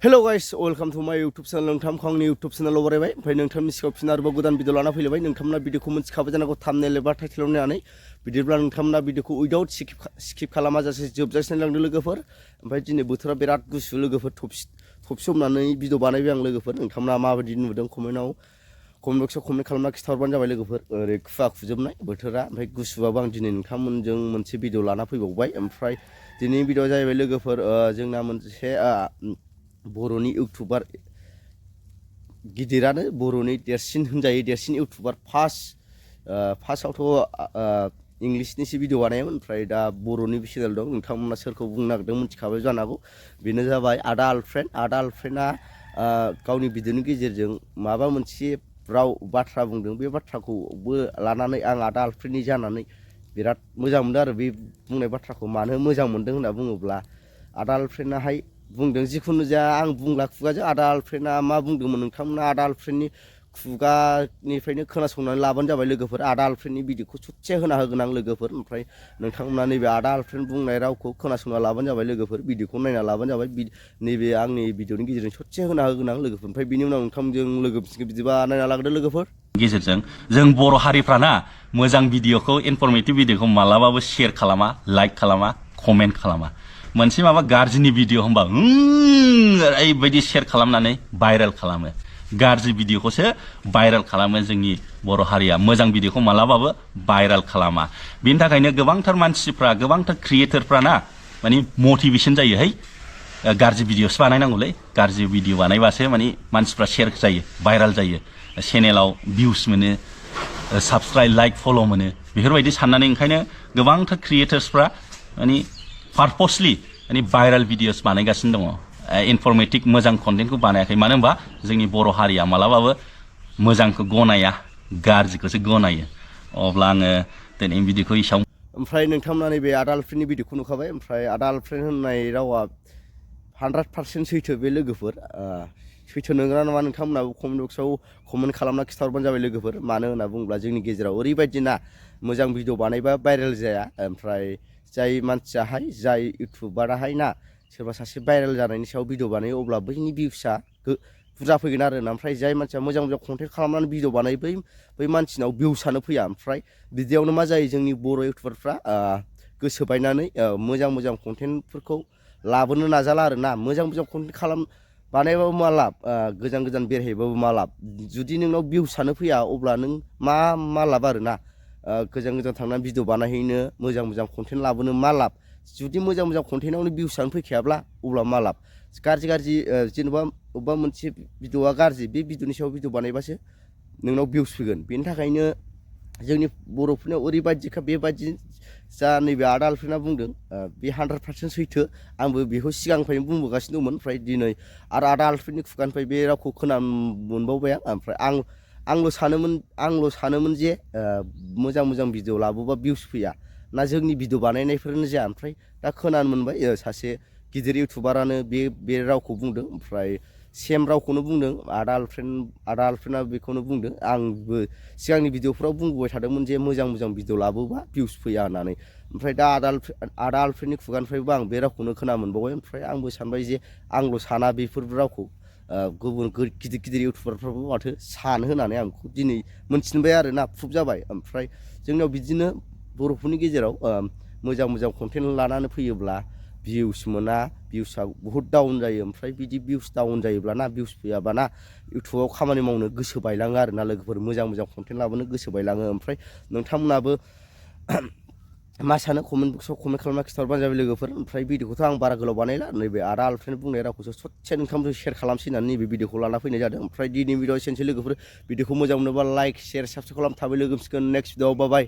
Hello guys, welcome to my YouTube channel. नोंथांखौ आंनि YouTube channel बरायबाय ओमफ्राय नोंथांनि सिगाङाव फिन आरोबाव गोदान भिडिअ लाना फैलायबाय नोंथांमोना भिडिअखौ मोनथिखाबाय जानांगौ थाम्बनेल एबा टाइटेलाव नायनानै बिदिब्ला नोंथांमोना भिडिअखौ उइदाउट स्किप खालामाजासे जोबजासिम नायलांदो लोगोफोर ओमफ्राय दिनै बोथोरा बिराद गुसु लोगोफोर थबसि हमनानै भिडिअ बानायबाय आं लोगोफोर नोंथांमोना माबायदि नुदों कमेन्ट बक्सआव कमेन्ट खालामना खिथाहरबानो जाबाय लोगोफोर ओरै खुवा खुजोबनाय बोथोरा ओमफ्राय गुसुबाबो आं दिनै नोंथांमोनजों मोनसे भिडिअ लाना फैबावबाय ओमफ्राय दिनैनि भिडिअआ जाहैबाय लोगोफोर जोंना मोनसे बर'नि इउटुबार गिदिरानो बर'नि देरसिन होनजायो देरसिन इउटुबार फार्स्टआवथ' इंलिशनिसो भिडिअ बानायोमोन ओमफ्राय दा बर'नि चेनेल दं नोंथांमोना सोरखौ बुंनो नागिरदों मिथिखाबाय जानो हागौ बेनो जाबाय आदा आलफ्रेन्डआ गावनि भिडिअनि गेजेरजों माबा मोनसे बाथ्रा बुंदों बे बाथ्राखौबो लानानै आं आदा आलफ्रेन्डनि जानानै बिराद मोजां मोनदों आरो बे बुंनाय बाथ्राखौ मानो मोजां मोनदों होनना बुङोब्ला आदा आलफ्रेन्डआहाय बुंदों जिखुनु जाया आं बुंला खुगाजों आदा आलफ्रेन्डआ मा बुंदोंमोन नोंथांमोना आदा आलफ्रेन्डनि खुगानिफ्रायनो खोनासंनानै लाबानो जाबाय लोगोफोर आदा आलफ्रेन्डनि भिडिअखौ ससे होना होगोन आं लोगोफोर ओमफ्राय नोंथांमोना नैबे आदा आलफ्रेन्ड बुंनाय रावखौ खोनासंना लाबानो जाबाय लोगोफोर भिडिअखौ नायना लाबानो जाबाय नैबे आंनि भिडिअनि गेजेरजों ससे होना होगोन आं लोगोफोर ओमफ्राय बिनि उनाव नोंथांजों लोगोफोरखौ बिदिबा नायना लाग्रोदो लोगोफोर गेजेरजों जों बर' हारिफ्राना मोजां भिडिअखौ इनफरमेटिभ भिडिअखौ मालाबाबो शेयार खालामा लाइक खालामा कमेन्ट खालामा मोनसे माबा गाज्रिनि भिडिअ होनबा ओरैबायदि शेयार खालामनानै भाइरेल खालामो गाज्रि भिडिअखौसो भाइरेल खालामो जोंनि बर' हारिया मोजां भिडिअखौ मालाबाबो भाइरेल खालामा बेनि थाखायनो गोबांथार मानसिफ्रा गोबांथार क्रिएटरफ्राना माने मटिभेसन जायो है गाज्रि भिडिअसो बानायनांगौलै गाज्रि भिडिअ बानायबासो माने मानसिफ्रा शेयार जायो भाइरेल जायो चेनेलाव भिउस मोनो साबस्क्राइब लाइक फल' मोनो बेफोरबायदि साननानै ओंखायनो गोबांथार क्रिएटर्सफ्रा माने पारपसलि माने भाइरेल भिडिअस बानायगासिनो दङ इनफरमेटिभ मोजां कन्टेन्टखौ बानायाखै मानो होनबा जोंनि बर' हारिया मालाबाबो मोजांखौ गनाया गाज्रिखौसो गनायो अब्ला आङो दिनै भिडिअखौ इसाव ओमफ्राय नोंथांमोना नैबे आदा आलफ्रेन्डनि भिडिअखौ नुखाबाय ओमफ्राय आदा आलफ्रेन्ड होननाय रावा 100% सैथो बे लोगोफोर सैथो नंगौना नङा नोंथांमोनाबो कमेन्ट बक्सआव कमेन्ट खालामना खिथाहरबानो जाबाय लोगोफोर मानो होनना बुङोब्ला जोंनि गेजेराव ओरैबायदि ना मोजां भिडिअ बानायबा भाइरेल जाया ओमफ्राय जाय मानसियाहाय जाय इउटुबाराहाय ना सोरबा सासे भाइरेल जानायनि सायाव भिडिअ बानायो अब्ला बैनि भिउसआ बुरजा फैगोन आरो ना ओमफ्राय जाय मानसिया मोजां कन्टेन्ट खालामनानै भिडिअ बानायो बै मानसिनाव भिउसआनो फैया ओमफ्राय बिदियावनो मा जायो जोंनि बर' इउटुबारफ्रा गोसो बायनानै मोजां कन्टेन्टफोरखौ लाबोनो नाजाला आरो ना मोजां कन्टेन्ट बानायबाबो मा लाब गोजान बेरायहैबाबो मा लाब जुदि नोंनाव भिउसआनो फैया अब्ला नों मा लाब आरो ना गोजान थांनानै भिडिअ बानायहैनो मोजां कन्टेन्ट लाबोनो मा लाब जुदि मोजां कन्टेन्टआवनो भिउसआनो फैखायाब्ला अब्ला मा लाब गाज्रि जेनेबा अबेबा मोनसे भिडिअआ गाज्रि बे भिडिअनि सायाव भिडिअ बानायबासो नोंनाव भिउस फैगोन बेनि थाखायनो जोंनि बर'फोरनियाव ओरैबायदिखा बेबायदि जा नैबे आदा आलफ्रेन्डआ बुंदों बे 100% सैथो आंबो बेखौ सिगांनिफ्रायनो बुंबोगासिनो दंमोन ओमफ्राय दिनै आरो आदा आलफ्रेन्डनि खुगानिफ्राय बे रावखौ खोनानो मोनबावबाय आं ओमफ्राय आंल' सानोमोन जे मोजां भिडिअ लाबोबा भिउस फैया ना जोंनि भिडिअ बानायनायफोरनो जाया ओमफ्राय दा खोनानो मोनबाय सासे गिदिर इउटुबारानो बे रावखौ बुंदों ओमफ्राय सेम रावखौनो बुंदों आदा आलफ्रेन्डआ बेखौनो बुंदों आंबो सिगांनि भिडिअफ्राव बुंबोबाय थादोंमोन जे मोजां भिडिअ लाबोबा भिउस फैया होननानै ओमफ्राय दा आदा आलफ्रेन्डनि खुगानिफ्रायबो आं बे रावखौनो खोनानो मोनबावबाय ओमफ्राय आंबो सानबाय जे आंल' साना बेफोर रावखौ गुबुन गिदिर इउटुबारफ्राबो माथो सानो होननानै आं दिनै मोनथिनबाय आरो ना प्रुफ जाबाय ओमफ्राय जोंनाव बिदिनो बर'फोरनि गेजेराव मोजां कन्टेन्ट लानानै फैयोब्ला भिउस मोना भिउसआ बहुद डाउन जायो ओमफ्राय बिदि भिउस डाउन जायोब्ला ना भिउस फैयाबाना इउटुबाव खामानि मावनो गोसो बायलाङो आरो ना लोगोफोर मोजां कन्टेन्ट लाबोनो गोसो बायलाङो ओमफ्राय नोंथांमोनाबो मा सानो कमेन्ट बक्सआव कमेन्ट खालामना खिथाहरबानो जाबाय लोगोफोर ओमफ्राय भिडिअखौथ' आं बारा गोलाव बानायला नैबे आदा आलफ्रेन्ड बुंनाय रावखौसो ससे नोंथांमोनजों शेयार खालामसै होननानै नैबे भिडिअखौ लाना फैनाय जादों ओमफ्राय दिनै भिडिअ एसेनोसै लोगोफोर भिडिअखौ मोजां मोनोबा लाइक शेयार साबस्क्राइब खालाम थाबै लोगो मोनसिगोन नेक्स्ट भिडिअआव बाय